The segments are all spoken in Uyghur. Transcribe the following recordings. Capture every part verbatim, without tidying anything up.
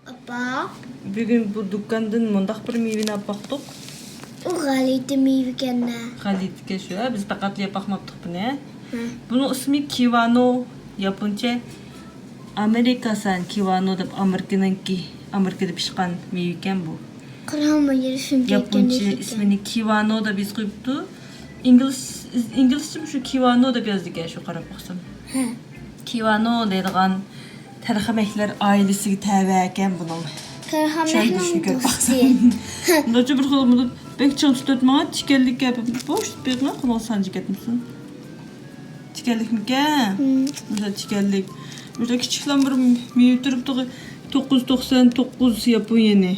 ئاپا، بۈگۈن بۇ دۇكاندىن مۇنداق بىر مېۋىنى ئاپ باقتۇق. ئۇ غەلىتە مېۋىكەن-دە. غەلىتىكەن شۇ، ھە؟ بىز پەقەت يەپ باقماپتۇق بۇنى. ھە. بۇنىڭ ئىسمى كىۋانو، ياپونچە ئامېرىكاسان كىۋانو دەپ، ئامېرىكىنىڭكى، ئامېرىكىدا پىشقان مېۋىكەن بۇ. قارىما، يېرىشىم ياپونچە ئىسمىنى كىۋانو دەپ يېزىپ قويۇپتۇ. ئىنگلىز، ئىنگلىزچىمۇ شۇ كىۋانو دەپ يازىدىكەن، شۇ قاراپ باقسام. ھە. كىۋانو دەيدىغان تەرخەمەكلەر ئائىلىسىگە تەۋە ئىكەن بۇنىڭ. تەرخەمەكنىڭ دوستى. شۇنچە بىر خىل بۇنى بەك چىڭ تۇتۇپ ماڭا تىكەنلىك گەپ بوش بېقىڭا قۇلىقى سانجى كەتمىسۇن. تىكەنلىكمىكەن؟ مم. مۇشۇ تىكەنلىك. مۇشۇ كىچىكلەم بىر مېۋە تۇرۇپتۇ، توققۇز يۈز توقسان توققۇز ياپون يېنى.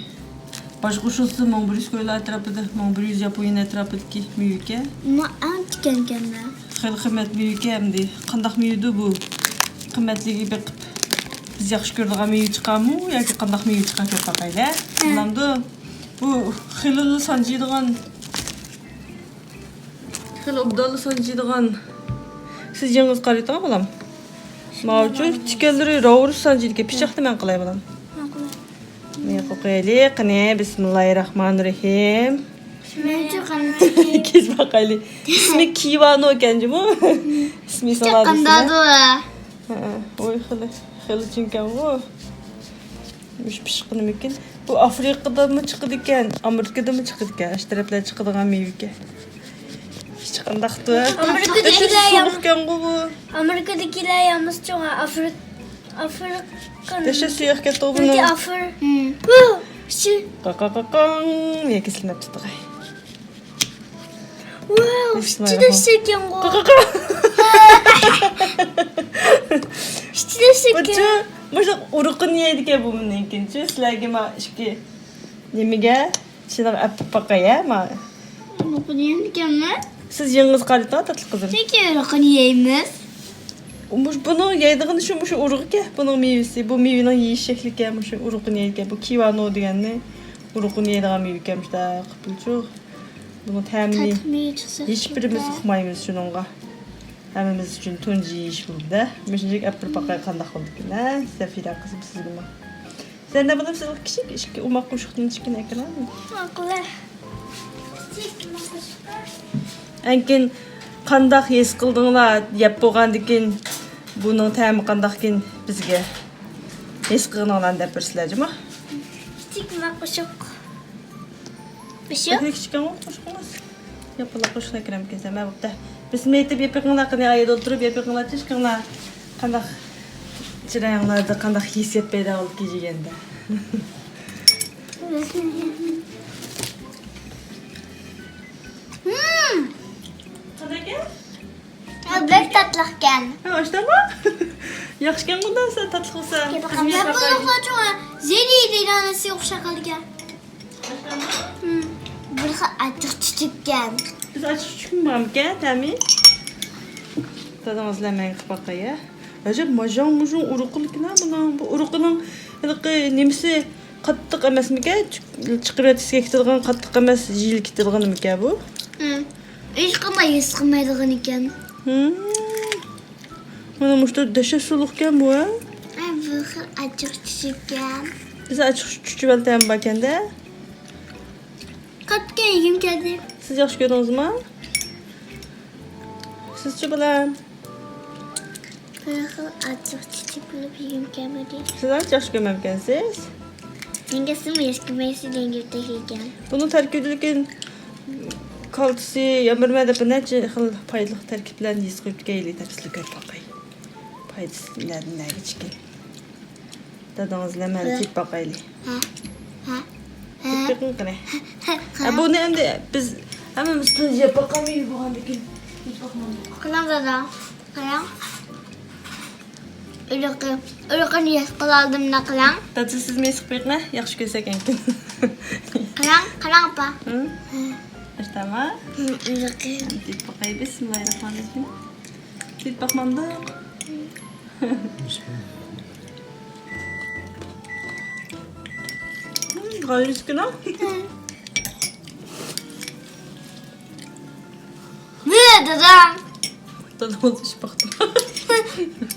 باج قوشۇلسا مىڭ بىر يۈز كويلار ئەتراپىدا، مىڭ بىر يۈز ياپون يېنى ئەتراپىدىكى مېۋىكەن. مانا ئەڭ تىكەنكەن-دە. خېلى قىممەت مېۋىكەن ئەمدى. قانداق مېۋىدۇ بۇ؟ قىممەتلىكىگە بېقىپ، بىز ياخشى كۆرىدىغان مېۋە چىقارمۇ ياكى قانداق مېۋە چىقار كۆرۈپ باقايلى. ھە. بولامدۇ؟ بۇ خېلىلا سانجىيدىغان، خېلى ئوبدانلا سانجىيدىغان. سىز يېڭىز قارىتىڭ، بالام. ماۋۇچۇ تىكەنلىرى راۋۇرۇس سانجىيدىكەن. پىچاقنى مەن قىلاي، بالام. مەن قىلاي. مېنى قويايلى، قېنى، بىسمىللاھىررەھمانىررەھىم. مەنچۇ قانداق؟ كېسىپ باقايلى. ئىسمى كىۋانو ئىكەن جۇمۇ. ئىسمى ساڭا قانداقدۇ؟ ھە، ھە. ۋاي، خېلى، خېلى چىڭكەنغۇ. مۇشۇ پىشقىنىمىكىن؟ بۇ ئافرىقىدىمۇ چىقىدىكەن، ئامېرىكىدىمۇ چىقىدىكەن. ئاشۇ تەرەپلەردە چىقىدىغان مېۋىكەن. ھېچقانداقتۇ. ئامېرىكىدىكىلەر يام-، سوغۇقكەنغۇ بۇ. ئامېرىكىدىكىلەر يامىسى چوڭ، ئافرىق-، ئافرىقا. دەشە سۇياق كەتتىغۇ بۇنىڭ. ياكى ئافر-، ھىم. ۋۇ، شۇ. قاقاقاقاڭ، ياكى سىلىنىپ تۇتۇغاي. ۋاۋ، ئىچىدە شېكەنغۇ. قاقاقا. ئىچىدە شېكەن. بۇچۇ، مۇشۇ ئۇرۇقىنى يەيدىكەن بۇ مېنىڭكىنچۇ. سىلەرگە ما ئىككى نېمىگە؟ شۇنىڭ ئەپ باقاي، ھە، ما. ئۇرۇقىنى يەيدىكەنمەن. سىز يېڭىز قارىتىڭ، تاتلىق قىزىم. چۈنكى ئۇرۇقىنى يەيمىز. مۇش-، بۇنىڭ يەيدىغىنى شۇ، مۇشۇ ئۇرۇقىكەن، بۇنىڭ مېۋىسى. بۇ مېۋىنىڭ يېيىش شەكلىكەن، مۇشۇ ئۇرۇقىنى يەيدىكەن. بۇ كىۋانو دېگەننى ئۇرۇقىنى يەيدىغان مېۋىكەن، مۇشۇنداق قىپپۇلچۇق. بۇنىڭ تەمىنى ھېچبىرىمىز ئۇقمايمىز شۇنىڭغا. ھەممىمىز ئۈچۈن تۇنجى يېيىش بولدى. مۇشۇنچىلىك ئەپ بىر باقاي قانداق بولىدىكىن، ھە؟ زەفىرە قىزىم سىزگىمۇ. سەندە بۇنى سىز كىچىك ئىككى ئوماق قوشۇقتىن ئىككىنى ئەكىرەڭ. ماقۇل. ئەنكىن قانداق ھېس قىلدىڭلار؟ يەپ بولغاندىكىن بۇنىڭ تەمى قانداقكىن بىزگە ھېس قىلغىنىڭلارنى دەپ بېرىسىلەر جۇمۇ. كىچىك ئوماق قوشۇق. بىشۇ؟ بەكرەك كىچىككەنغۇ قوشۇقىڭىز. ياپىلاق قوشۇقنى كىرەمكەن سەن، مە بوپتۇ. بىسمىللا ئېيتىپ يېپىقىڭلار، قېنى، ئايدا ئولتۇرۇپ يېپىقىڭلار، چىشقىڭلار. قانداق چىرايىڭلاردا قانداق ھېسسىيات پەيدا بولدى يېگەندە. مم. قانداق ئىكەن؟ ھە، بەك تاتلىقكەن. ھە، ئاشتانما؟ ياخشىكەن بۇنداق سەن تاتلىق بولسا. ياپىلاقلار چوڭ، زېلى دېگەن نەرسىگە ئوخشاپ قالىدىكەن. بىر خىل ئاچچىق چۈچۈككەن. بىز ئاچچىق چۈچۈكمۇ بارمىكەن، تەمى؟ دادىڭىز بىلەن مەن قىلىپ باقاي، ھە؟ ئەجەب ماژاڭ مۇژۇڭ ئۇرۇقلىكىنا بۇنىڭ. بۇ ئۇرۇقىنىڭ ھېلىقى نېمىسى قاتتىق ئەمەسمىكەن؟ چىق-، چىقىرىۋېتىشكە كېتىدىغان قاتتىق ئەمەس، يېيىلىپ كېتىدىغىنىمىكەن بۇ؟ ھىم. ھېچقانداق ھېس قىلمايدىغان ئىكەن. ھىم. مانا مۇشۇ دەھشەت سۇلۇقكەن بۇ، ھە؟ ئەي، بۇ خىل ئاچچىق چۈچۈككەن. بىز ئاچچىق چۈچۈۋالدى ھەم باركەندە. قاتتىق يېگۈم كەلدى. سىز ياخشى كۆردىڭىزمۇ؟ سىزچۇ بالام؟ بىر خىل ئاچچىق چۈچۈك بولۇپ يېگۈم كەلمىدى. سىز ئانچە ياخشى كۆرمەمكەنسىز؟ مەن كەلسىمۇ ياخشى كۆرمەيسىز دېگەن گەپتەك ئىكەن. بۇنىڭ تەركىبىدىكى كالتسىي، يا بىر مەدە بىر نەچچە خىل پايدىلىق تەركىبلەرنى يېزىپ قويۇپتىكەن، ھېلى تەپسىلىي كۆرۈپ باقاي. پايدىسى نەدىن نەگىچىكىن. دادىڭىز بىلەن مەن تېپىپ باقايلى. ھە. ھە. ھە. تېپىپ بېقىڭ قېنى. ھە، ھە، ھە، بۇنى ئەمدى بىز ھەممىمىز تۇنجى يەپ باقالمىدۇق بولغاندىكىن. يەپ باقمامدۇق. قاراڭ دادا. قاراڭ. ئۇرۇقى، ئۇرۇقىنى ھېس قىلالدىم، مۇنداق قىلىڭ. دادا، سىز مېنى سىقىپ بېقىڭە، ياخشى كۆرسەك ئەنكىن. قاراڭ، قاراڭ، ئاپا. ھە؟ ھە. ئاشتاما؟ ھە، ئۇرۇقى. تېپىپ باقاي، بىسمىللاھىررەھمانىررەھىم. تېپىپ باقمامدۇق. ھىم، غايرىسكىنا. ۋە، دادام. دادام ئولتۇرۇشۇپ باقتى.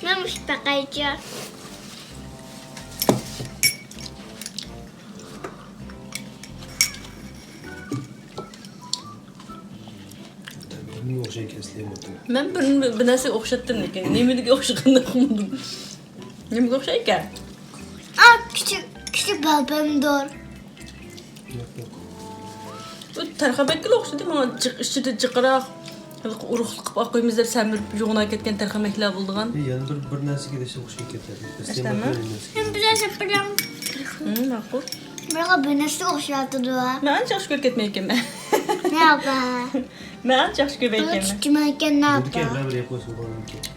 مەن مۇشۇ تاقايچۇ. مەن بىر، بىر نەرسىگە ئوخشاتتىم، لېكىن نېمىگە ئوخشىغاننى ئۇقمىدىم. نېمىگە ئوخشايدىكەن؟ ئا، كىچىك، كىچىك بالبەندۇر. بۇ تەرخەمەككىلا ئوخشىدى ماڭا، جىق، ئىچىدە جىقراق، ھېلىقى ئۇرۇقلۇق قىلىپ ئاقۇيمىز دەپ سەمرىپ يۇغىنىپ كەتكەن تەرخەمەكلەر بولىدىغان. يەنە بىر، بىر نەرسىگە دېسە ئوخشاپ كېتەتتى. مەن بىر نەرسە بىلەڭ. ماقۇل. ماڭا بىر نەرسە ئوخشىۋاتىدۇ. مەن ئانچە ياخشى كۆرۈپ كەتمەيدىكەنمەن. نەۋە؟ مەن ئانچە ياخشى كۆرمەيدىكەنمەن. تۇتۇشمايكەن نەۋە؟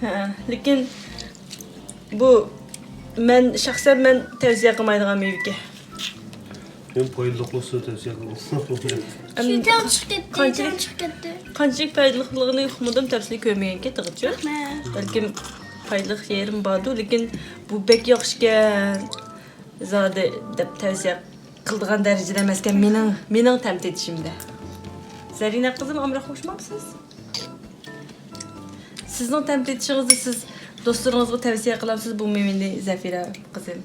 ھە، لېكىن بۇ مەن شەخسەن مەن تەۋسىيە قىلمايدىغان مېۋىكەن. مەن پايدىلىق بولسا تەۋسىيە قىلىمەن. شۇ تەڭ چىقىپ كەتتى، تەڭ چىقىپ كەتتى. قانچىلىك پايدىلىقلىقىنى ئۇقمىدىم، تەپسىلىي كۆرمىگەنكەن تېخىچۇ. بەلكىم پايدىلىق يېرىمۇ باردۇ، لېكىن بۇ بەك ياخشىكەن زادى دەپ تەۋسىيە قىلىدىغان دەرىجىدە ئەمەسكەن مېنىڭ، مېنىڭ تەم تېتىشىمدە. زەرىنە قىزىم ئامراق ئوخشىمامسىز؟ سىزنىڭ تەم تېتىشىڭىزنى سىز دوستلىرىڭىزغا تەۋسىيە قىلامسىز بۇ مېۋىنى، زەفىرە قىزىم؟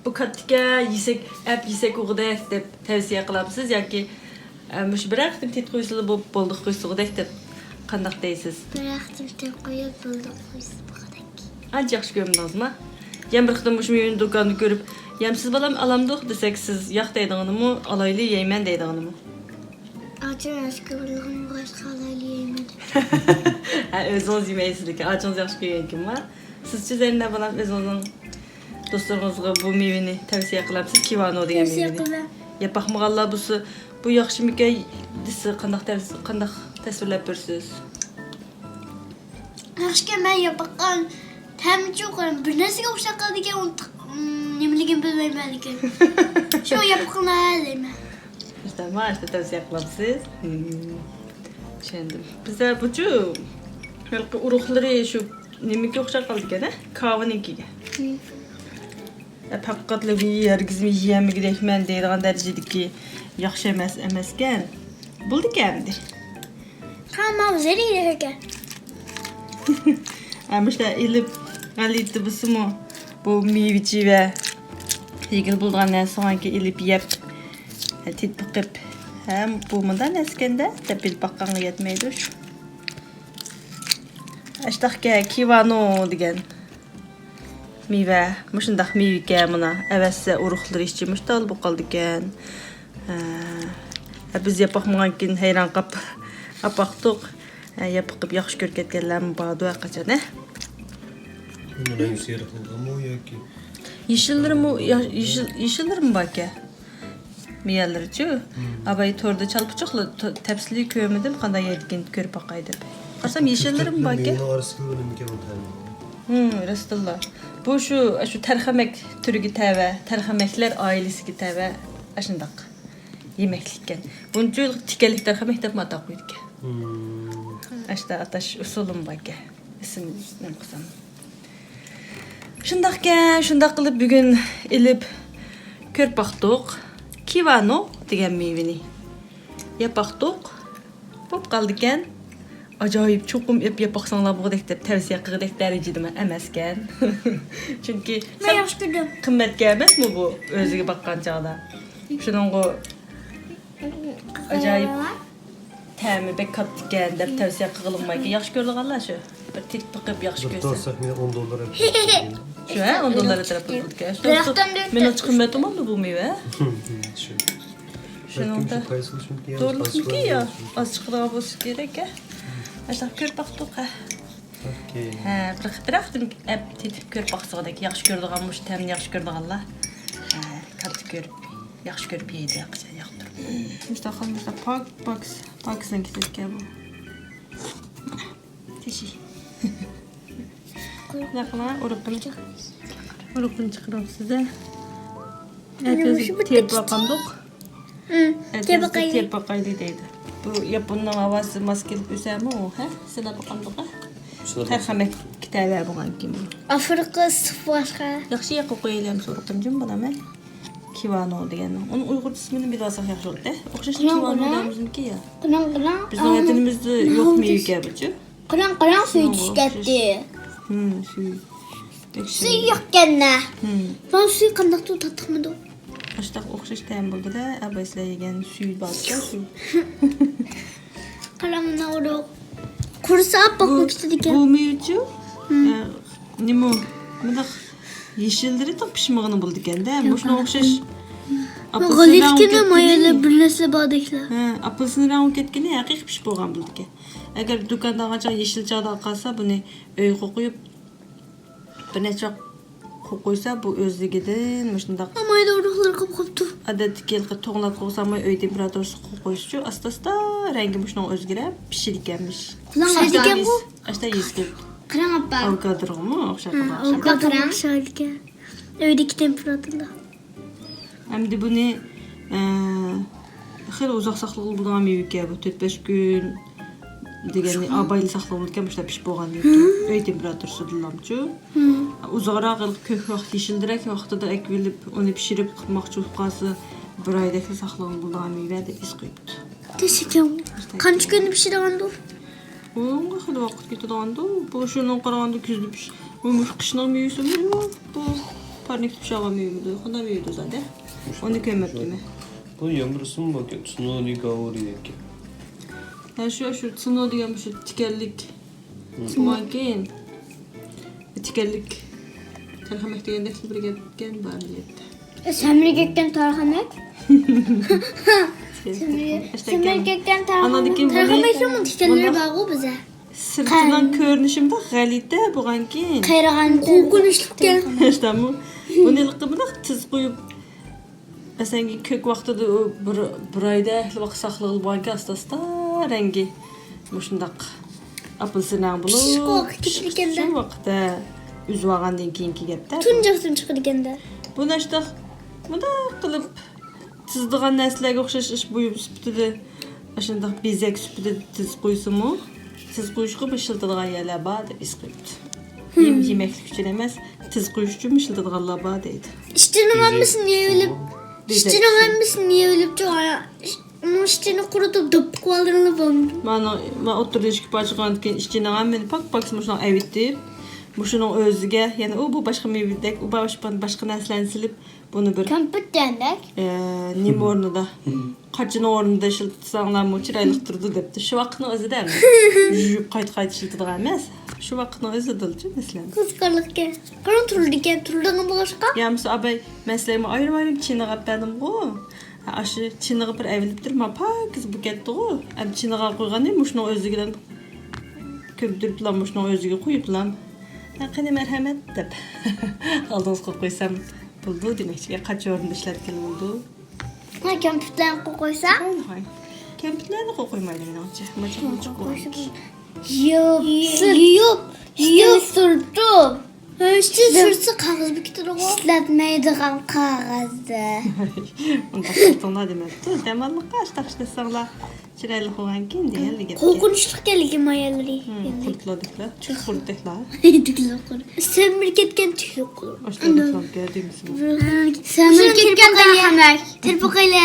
بۇ كاتتىكەن، يېسەك، ئەپ يېسەك ئۇغىدەك دەپ تەۋسىيە قىلامسىز ياكى، ئە، مۇشۇ بىرەر قېتىم تېتىپ قويسىلا بولدى قويسا ئۇغىدەك دەپ قانداق دەيسىز؟ بىرەر قېتىم تېتىپ قويۇپ بولدى قويسا ئۇغىدەك. ئانچە ياخشى كۆرمىدىڭىزما؟ يەنە بىر قېتىم مۇشۇ مېۋىنى دۇكاندا كۆرۈپ، يەمسىز بالام ئالامدۇق دېسەك سىز ياق دەيدىغىنىمۇ، ئالايلى يەيمەن دەيدىغىنىمۇ؟ ئاچا ئەسكى بولغان باشقا ئالايلى يەيمەن. ھە، ئۆزىڭىز يېمەيسىز لېكىن ئاچىڭىز ياخشى كۆرگەنكىنما؟ سىزچە زەرىنە بالام ئۆزىڭىزنىڭ دوستلىرىڭىزغا بۇ مېۋىنى تەۋسىيە قىلامسىز؟ كىۋانو دېگەن تەۋسىيە مېۋىنى. قىلىمەن. يەپ باقمىغانلار بولسا بۇ ياخشىمىكەن دېسە قانداق تەۋس-، قانداق تەسۋىرلەپ بېرىسىز؟ ياخشىكەن، مەن يەپ باققان تەمى چوق بىر نەرسىگە ئوخشاپ قالىدىكەن، ئۇنى تىق-، نېمىلىكىنى بىلمەيمەن لېكىن. شۇ يەپ باققىنا دەيمەن. ئىشتە ما، ئىشتە تەۋسىيە قىلامسىز؟ ھىم. چۈشەندىم. بىزدە بۇچۇ ھېلىقى ئۇرۇقلىرى شۇ نېمىگە ئوخشاپ قالىدىكەن، ھە؟ كاۋىنىڭكىگە. ھە، پەقەتلا بۇ ھەرگىزمۇ يېيەلمىگۈدەكمەن دەيدىغان دەرىجىدىكى ياخشى ئەمەس ئەمەسكەن. بولىدىكەن ئەمدى. قاماق زېرى ئىكەن. ئە، مۇشۇنداق ئېلىپ، غەلىتە بولسىمۇ، بۇ مېۋە-چېۋە يېگىلى بولىدىغان نەرسىنىڭكى ئېلىپ يەپ، تېتىپ بېقىپ، ھە، بۇ مۇنداق نەرسىكەندە دەپ بىلىپ باققانغا يەتمەيدۇ شۇ. ئاشتاقكە كىۋانو دېگەن مېۋە، مۇشۇنداق مېۋىكەن مانا، ئەۋەتسە ئۇرۇقلىرى ئىچى مۇشتال بولۇپ قالىدىكەن. ھە، بىز يەپ باقمىغانكىن ھەيران قاپ ئاپاقتۇق. ھە، يەپ بېقىپ ياخشى كۆرۈپ كەتكەنلەرمۇ باردۇ ھەرقاچان، ھە؟ ئۇنىڭ رەڭگى سېرىقلىقىمۇ ياكى؟ يېشىللىرىمۇ، يا-، يېشىل، يېشىللىرىمۇ باركەن. مېۋىلىرىچۇ؟ ئاباي توردا چالپۇچۇقلا، تو-، تەپسىلىي كۆرمىدىم، قانداق يەيدىكىن كۆرۈپ باقاي دەپ. قارىسام يېشىللىرىمۇ باركەن. مېۋىنىڭ ئارىسىدىكى نېمىكەن ئۇ تەمى؟ ھىم، راستتىنلا. بۇ شۇ، شۇ تەرخەمەك تۈرىگە تەۋە، تەرخەمەكلەر ئائىلىسىگە تەۋە، ئاشۇنداق يېمەكلىككەن. بۇنچە تىكەنلىك تەرخەمەك دەپمۇ ئاتاپ قويىدىكەن. ئاشتا ئاتاش ئۇسۇلىمۇ باركەن. ئىسىم نېمە قىلسام. شۇنداقكەن، شۇنداق قىلىپ بۈگۈن ئېلىپ كۆرۈپ باقتۇق. كىۋانو دېگەن مېۋىنى يەپ باقتۇق. بوپ قالدىكەن. ئاجايىپ، چوقۇم ئېپ يەپ باقساڭلار بولغۇدەك دەپ تەۋسىيە قىلغۇدەك دەرىجىدىمۇ ئەمەسكەن. چۈنكى مەن ياخشى كۆردۈم. قىممەتكە ئەمەسمۇ بۇ ئۆزىگە باققان چاغدا. شۇنىڭغۇ ئاجايىپ تەمى بەك كاتتىكەن دەپ تەۋسىيە قىلغىلىمايكەن. ياخشى كۆرىدىغانلار شۇ. بىر تېتىپ بېقىپ ياخشى كۆرسە. سەكسەن ئون دوللار. شۇ، ھە، ئون دوللار ئەتراپىدا بولىدىكەن. مېنىڭچە قىممەت بولمامدۇ بۇ مېۋە؟ شۇنىڭدا دورىلىقمىكى يا ئاز چىقىدىغان بولسا كېرەك، ھە؟ ئاشۇنداق كۆرۈپ باقتۇق، ھە. ھە، بىر خىتراقتىن ئەپ تېتىپ كۆرۈپ باقسىغۇدەك، ياخشى كۆرىدىغان، مۇشۇ تەمنى ياخشى كۆرىدىغانلار، ھە، كاتتا كۆرۈپ، ياخشى كۆرۈپ يەيدۇ، ياقتۇرۇپ. مۇشۇنداق، مۇشۇنداق پاك، پاكىز، پاكىزنىڭ كېتىدىكەن بۇ. تېشى. نەقلا ئۇرۇقىنى، ئۇرۇقىنى چىقىرىۋاپسىز-دە. ئەتىسى تېرىپ باقامدۇق. ئەتىسى تېرىپ باقايلى دەيدۇ. بۇ ياپوننىڭ ھاۋاسى ماس كېلىپ ئۆسەمۇ ئۇ، ھە؟ سىلاپ باقامدۇق، ھە؟ تەرخەمەك كېتەلەر بولغانكىن بۇ. ئافرىقا ئىسسىق باشقا. ياخشى ياققا قويايلى ئەمسە ئۇرۇقىنى جۇم بالام، ھە؟ كىۋانو دېگەننىڭ. ئۇنىڭ ئۇيغۇرچە ئىسمىنى بىلىۋالساق ياخشى بولاتتى. ئوخشاش كىۋانو دەيمىزمىكى يا؟ قاراڭ، قاراڭ. بىزنىڭ ۋەتىنىمىزدە يوق مېۋىكەن بۇچۇ. قاراڭ، قاراڭ، سۈيى چۈشۈپ كەتتى. ھىم، سۈيى. سۈيى يوقكەن-دە. ھىم. بۇ سۈيى قانداقتۇ تاتلىقمىدۇ؟ ئاشتاق ئوخشاش تەم بولدى-دە، ئەبەي سىلەر يېگەن سۈيى بار-دە، سۈيى. قاراڭ، مانا ئۇرۇق. بۇرسا ئاپئاق بولۇپ كېتىدىكەن. بۇ مېۋىچۇ؟ ئە، نېمە؟ مۇنداق يېشىللىرى تاق پىشمىغىنى بولىدىكەن-دە. مۇشۇنىڭغا ئوخشاش ئاپېلسىنراڭ كەتكىنى. بىر نەرسە باردەكلا. ھە، ئاپېلسىنراڭ كەتكىنى ھەقىقىي پىشىپ بولغان بولىدىكەن. ئەگەر دۇكاندا ئالغان چاغ يېشىل چاغدا قالسا، بۇنى ئۆيگە قويۇپ، بىر نەچچە قويۇپ قويسا، بۇ ئۆزلۈكىدىن مۇشۇنداق. مايدا ئۇرۇقلىرى قاپقاپتۇ. ئادەتتىكى ھېلىقى توڭلاتقۇ بولسا، ئۆي تېمپېراتۇرىسىغا قويۇپ قويسىچۇ، ئاستا-ئاستا رەڭگى مۇشۇنىڭ ئۆزگىرىپ پىشىدىكەنمىش. قۇلاڭ ئاشتا ئاچىدىكەنغۇ. ئاشتا يېزىپ قويۇپتۇ. قاراڭ ئاپا. ئاۋوكادوغىمۇ ئوخشاپ قالغان. ئاۋوكادوغا ئوخشايدىكەن. ئۆيدىكى تېمپېراتۇرىدا. ئەمدى بۇنى، ئە، خېلى ئۇزاق ساقلىغىلى بولىدىغان مېۋە ئىكەن بۇ، تۆت-بەش كۈن دېگەننى ئابايلا ساقلىغىلى بولىدىكەن، مۇشۇنداق پىشىپ بولغاندىن كېيىن. ئۆي تېمپېراتۇرىسىدىلامچۇ؟ ئۇزاقراق ھېلىقى كۆك ۋاقىت، يېشىلدىرەك ۋاقتىدا ئەكېلىپ، ئۇنى پىشۇرۇپ قىلماقچى بولۇپ قالسا، بىر ئايدەكلا ساقلىغىلى بولىدىغان مېۋە دەپ ھېس قىلىپتۇ. تېخىكەن. قانچە كۈندە پىشىدىغاندۇ؟ ئۇنىڭغا خېلى ۋاقىت كېتىدىغاندۇ. بۇ شۇنىڭغا قارىغاندا كۈزدە پىش-، بۇ مۇشۇ قىشنىڭ مېۋىسىمۇ؟ بۇ پارنىكتا پىشىدىغان مېۋىمىدۇ؟ قانداق مېۋىدۇ زادى؟ ئۇنى كۆرمەپتىمەن. بۇ يامرىسىمۇ باركەن، تسۇنودى گاۋۇرى دەيدىكەن. ھە، شۇ، شۇ تسۇنو دېگەن مۇشۇ تىكەنلىك. شۇنىڭ كېيىن تىكەنلىك تەرخەمەك دېگەندەك بىر گەپكەن بار يەردە. سەمرىگەككەن تەرخەمەك. سەمرىگەككەن تەرخەمەك. ئانىڭدىن كېيىن بۇنى، تەرخەمەكنىڭ تىكەنلىرى بارغۇ بىزە. سىرتىنىڭ كۆرۈنۈشى مۇنداق غەلىتە بولغانكىن. قېرىغان. قورقۇنچلۇقكەن. ئىشتامۇ. بۇنى لىققىمىداق تىز قويۇپ، مەسىلەن، كۆك ۋاقتىدا ئۇ بىر، بىر ئايدەك ۋاقىت ساقلىغىلى بولغانكەن، ئاستا-ئاستا رەڭگى مۇشۇنداق ئاپېلسىن رەڭ بولۇپ، پىشىشقا ۋاقىت كېتىدىكەن-دە. شۇ ۋاقىتتا ئۈزۈۋالغاندىن كېيىنكى گەپتە. تۇنجۇقتىن چىقىدىكەن-دە. بۇ ناشتاق مۇنداق قىلىپ تىزىدىغان نەرسىلەرگە ئوخشاش ئىش بۇيۇم سۈپىتىدە، ئاشۇنداق بېزەك سۈپىتىدە تىز قويسىمۇ، تىز قويۇشقا ئىشلىتىدىغان يەرلەر بار دەپ ھېس قىلىپتۇ. يېم-، يېمەكلىك ئۈچۈن ئەمەس، تىز قويۇش ئۈچۈن ئىشلىتىدىغانلار بار دەيدۇ. ئىچىنىڭ ھەممىسىنى يەۋېلىپ، بېزەك ئىچىنىڭ ھەممىسىنى يەۋېلىپ، ئۇنىڭ ئىچىنى قۇرۇتۇپ، دوپپا قىلىۋالدىڭلار بولمىدى. مانا، مانا ئوتتۇرىدىن ئىككى پارچە قىلغاندىن كېيىن ئىچىنىڭ ھەممىنى پاك-پاك مۇشۇنىڭ ئەۋېتىپ، مۇشۇنىڭ ئۆزىگە، يەنە ئۇ بۇ باشقا مېۋىدەك، ئۇ باشقا، باشقا نەرسىلەرنى سېلىپ، بۇنى بىر، كەمپۈت دېگەندەك، ئە، نېمە ئورنىدا؟ قاچىنىڭ ئورنىدا ئىشلىتسەڭلارمۇ چىرايلىق تۇرىدۇ دەپتۇ. شۇ ۋاقىتنىڭ ئۆزىدە يۇيۇپ قايتا-قايتا ئىشلىتىدىغان ئەمەس. شۇ ۋاقىتنىڭ ئۆزىدىلىچۇ، مەسىلەن. قىزىقارلىقكەن. قاراڭ تۇرىدىكەن، تۇرىدىغان بولغاچقا. يا بولمىسا ئاباي، مەن سىلەرگە ئايرىم-ئايرىم چېنىغا ئەپ بەردىمغۇ. ئاشۇ چېنىغا بىر ئەۋېلىپ تۇرۇپ، ما پاكىز بولۇپ كەتتىغۇ. ئەمدى چېنىغا قويغاننى مۇشۇنىڭ ئۆزىگىلا كۆمدۈرۈپلا، مۇشۇنىڭ ئۆزىگە قويۇپلا. ھە، قېنى مەرھەمەت دەپ. ئالدىڭىزغا قويسام بولىدۇ دېمەكچى. قاچا ئورنىدا ئىشلەتكىلى بولىدۇ. ھە، كەمپۈتلەرنى قويسا؟ ھاي، ھاي. كەمپۈتلەرنى قويمايدۇ مېنىڭچە. ماچا مۇچۇق قويىدۇ. يۇيۇپ، يۇيۇپ، يۇيۇپ سۈرتۈپ. ئۈستىنى سۈرتسە قەغەز بېكىتىدىغۇ. ئىشلەتمەيدىغان قەغەزدە. ئۇنداق قىلدىڭلار دېمەپتۇ. دەماللىققا ئاشتاق ئىشلەتسەڭلار. چىرايلىق بولغانكىن دېگەنلىكى. قورقۇنچلۇق ئىكەنلىكى مايالىرى. قۇرتلاردەكلا، تۈك قۇرتتەكلا. تۈكلەر قۇرۇت. سەمرىپ كەتكەن تۈكلەر قۇرۇت. ئاشتاق رېكلام كەلدى. سەمرىپ كەتكەن تەرخەمەك. تېرىپ باقايلى.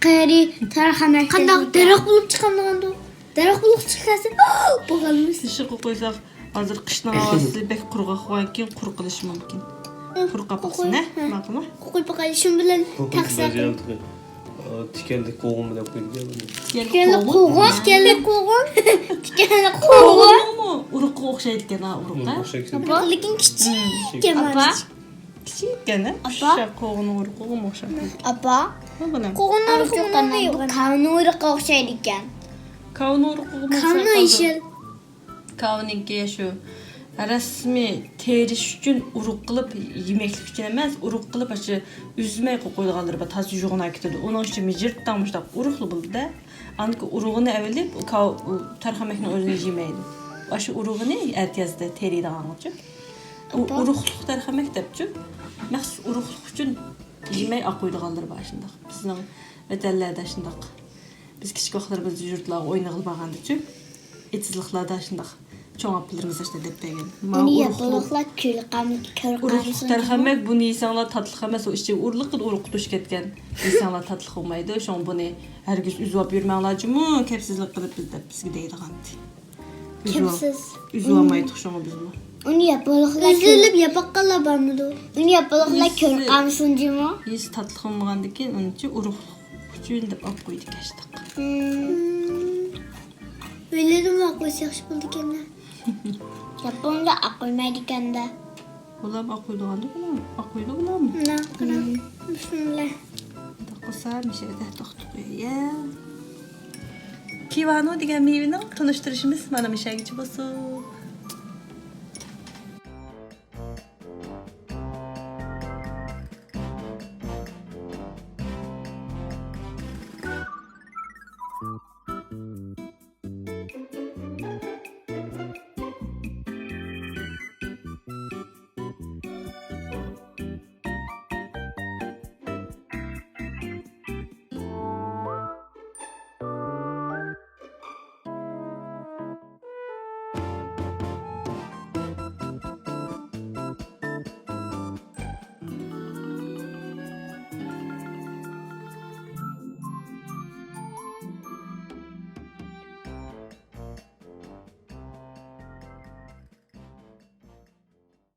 قېرى تەرخەمەك. قانداق دەرەخ بولۇپ چىقامدىغاندۇ؟ دەرەخ بولۇپ چىقسا بولغانمىز. ئىشقا قويساق، ھازىر قىشنىڭ ھاۋاسى بەك قۇرغاق بولغانكىن قۇرۇق قېلىشى مۇمكىن. قۇرۇق قاپسىز، ھە؟ ماقۇلمۇ؟ قويۇپ باقايلى، شۇ بىلەن تەقسىم. تىكەنلىك قوغۇن دەپ قويدى. تىكەنلىك قوغۇن؟ تىكەنلىك قوغۇن. تىكەنلىك قوغۇن. قوغۇنمۇ ئۇرۇققا ئوخشايدىكەن ھە، ئۇرۇق ھە؟ لېكىن كىچىككەن. ئاپا. كىچىككەن ھە؟ ئاپا. قوغۇننىڭ ئۇرۇقىغىمۇ ئوخشاپ. ئاپا. قوغۇننىڭ ئۇرۇقىغا ئوخشايدىكەن. كاۋىنىڭ ئۇرۇقىغا ئوخشايدىكەن. كاۋىنىڭ ئۇرۇقىغىمۇ ئوخشاپ. كاۋىنىڭكى شۇ رەسمىي تېرىش ئۈچۈن ئۇرۇق قىلىپ، يېمەكلىك ئۈچۈن ئەمەس، ئۇرۇق قىلىپ ئاشۇ ئۈزمەي قويۇپ قويىدىغانلىرى بار، تازا يۇغىناپ كېتىدۇ. ئۇنىڭ ئىچى مىجىرتاڭ مۇشۇنداق ئۇرۇقلا بولىدۇ-دە. ئاندىكى ئۇرۇغىنى ئەۋېلىپ، تەرخەمەكنىڭ ئۆزىنى يېمەيدۇ. ئاشۇ ئۇرۇغىنى ئەتىيازدا تېرىيدىغانغىچۇ. ئۇ ئۇرۇقلۇق تەرخەمەك دەپچۇ. مەخسۇس ئۇرۇقلۇق ئۈچۈن يېمەي ئاقۇيدىغانلىرى بار شۇنداق. بىزنىڭ ۋەتەنلەردە شۇنداق. بىز كىچىك ۋاقىتلىرىمىزدا يۇرتلارغا ئوينىغىلى بارغاندىچۇ، ئېتىزلىقلاردا شۇنداق چوڭ ئاپىلىرىمىز ئاشۇنداق دەپ بەرگەن. بۇنى ياپىلىقلار كۆرۈپ قالمىدى، كۆرۈپ قالمىسۇن. تەرخەمەك، بۇنى يېسەڭلار تاتلىق ئەمەس، ئۇ ئىچىگە ئۇرۇلۇپ ئۇرۇق توشۇپ كەتكەن. يېسەڭلار تاتلىق بولمايدۇ، شۇڭا بۇنى ھەرگىز ئۈزۈۋاپ يۈرمەڭلار جۇمۇ، كەپسىزلىك قىلىپ بىز دەپ بىزگە دەيدىغانتى. كەپسىز. ئۈزۈۋالمايتتۇق شۇڭا بىزمۇ. ئۇنى ياپىلىقلار ئۈزۈلۈپ ياپاققانلار بارمىدۇ؟ ئۇنى ياپىلىقلار كۆرۈپ قالمىسۇن جۇمۇ. يېسە تاتلىق بولمىغاندىكىن ئۇنىچە ئۇرۇقلۇق ئۈچۈن دەپ ئاپ قويدى كەشتىق. ئۆيلىرىدىمۇ ئاقلىسا ياخشى بولىدىكەن-دە. ياپوندا ئاقلىمايدىكەن-دە. بۇلار ئاقلىيدىغاندۇ بۇلار؟ ئاقلىيدۇ بۇلارمۇ؟ مۇنا قاراڭ. بىسمىللا. قىلسا مىشەدە توختىغۇ يە. كىۋانۇ دېگەن مېۋىنىڭ تونۇشتۇرۇشىمىز مانا مىشەگىچە بولسۇن.